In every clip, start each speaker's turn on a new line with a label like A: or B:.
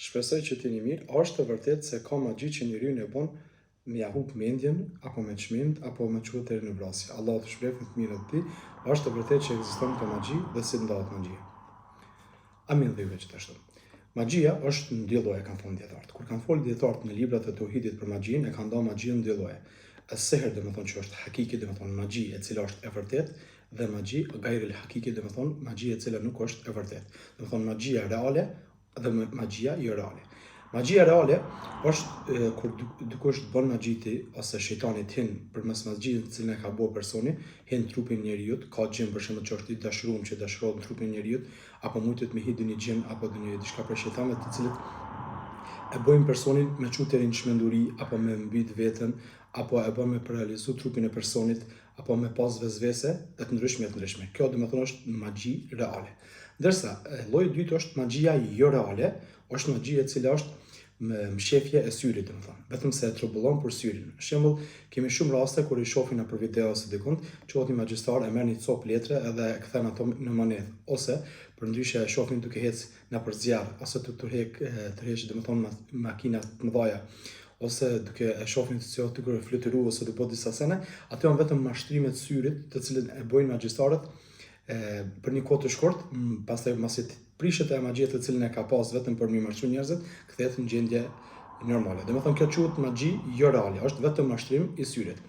A: Shpresoj që të jeni mirë. A është e vërtetë se ka magji që njeriun e bon me ja hup mendjen apo me çmend apo me çu deri në vrasje? Allahu të shpërbleftë me të mirat e tij. A është e vërtetë që ekziston këto magji dhe si ndahet magjia? Amin dhe juve gjithashtu. Magjia është në dy lloje, kanë thonë dijetarët. Kur kanë folë dijetarët në librat e teuhidit për magjinë, e kanë nda magjinë në dy lloje. Es-sihr, domethonë që është hakiki, domethonë magji e cila është e vërtetë, dhe magji gajril hakiki, domethonë magji e cila nuk është e vërtetë. Domethonë magjia reale dhe magjia jo reale. Magjia reale është e, kur dikush të bën magji ti ose shejtani të hin përmes magjisë të cilën e ka bërë personi, hin trupin e njeriut, ka xhin për shembull që është i dashuruar që dashurohet në trupin e njeriut, apo mundet me hi ndonjë xhin apo ndonjë diçka prej shejtanëve të cilët e bëjnë personin me çu deri në çmenduri apo me mbyt veten apo e bën me paralizu trupin e personit apo me pas vesvese e të ndryshme e të ndryshme. Kjo domethonë është magji reale. Ndërsa, lloji i dytë është magjia jo reale, është magji e cila është me mshefje e syrit, domethonë, vetëm se e trubullon për syrin. Shembull, kemi shumë raste kur i shohim nëpër video ose dikund, çohet një magjistar e merr një copë letre edhe e kthen ato në monedhë, ose përndryshe e shohim duke ec nëpër zjarr ose të tërhek tërheq domethonë makina të mëdha ose duke e shohim të cilat duke fluturu ose duke bërë disa sene, ato janë vetëm mashtrime të syrit, të cilën e bëjnë magjistarët e, për një kohë të shkurt, pastaj masi të prishet ajo magjia të cilën e ka pas vetëm për mi mashtru njerëzit, kthehet në gjendje normale. Domethënë kjo quhet magji jo reale, është vetëm mashtrim i syrit.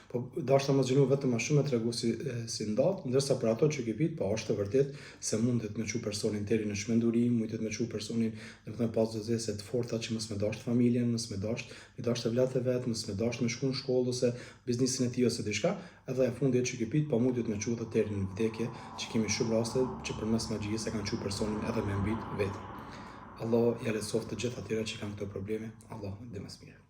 A: Po dashta me zgjanu vetëm ma shumë me tregu si, si ndahet, ndërsa për ato që ke pyet, po është e vërtet se mundet me çu personin deri në çmenduri, mundet me çu personin, domethënë pas vesvese të forta që mos me dasht familjen, mos me dasht, me dasht evlatët e vet, mos me dasht me shku në shkollë ose biznesin e tij ose diçka, edhe e fundit që ke pyet, po mundet me çu edhe deri në vdekje, që kemi shumë raste që përmes magjisë e kanë çu personin edhe me mbyt veten. Allah ja lehtësoftë të gjithë atyre që kanë këto probleme. Allah di më së miri.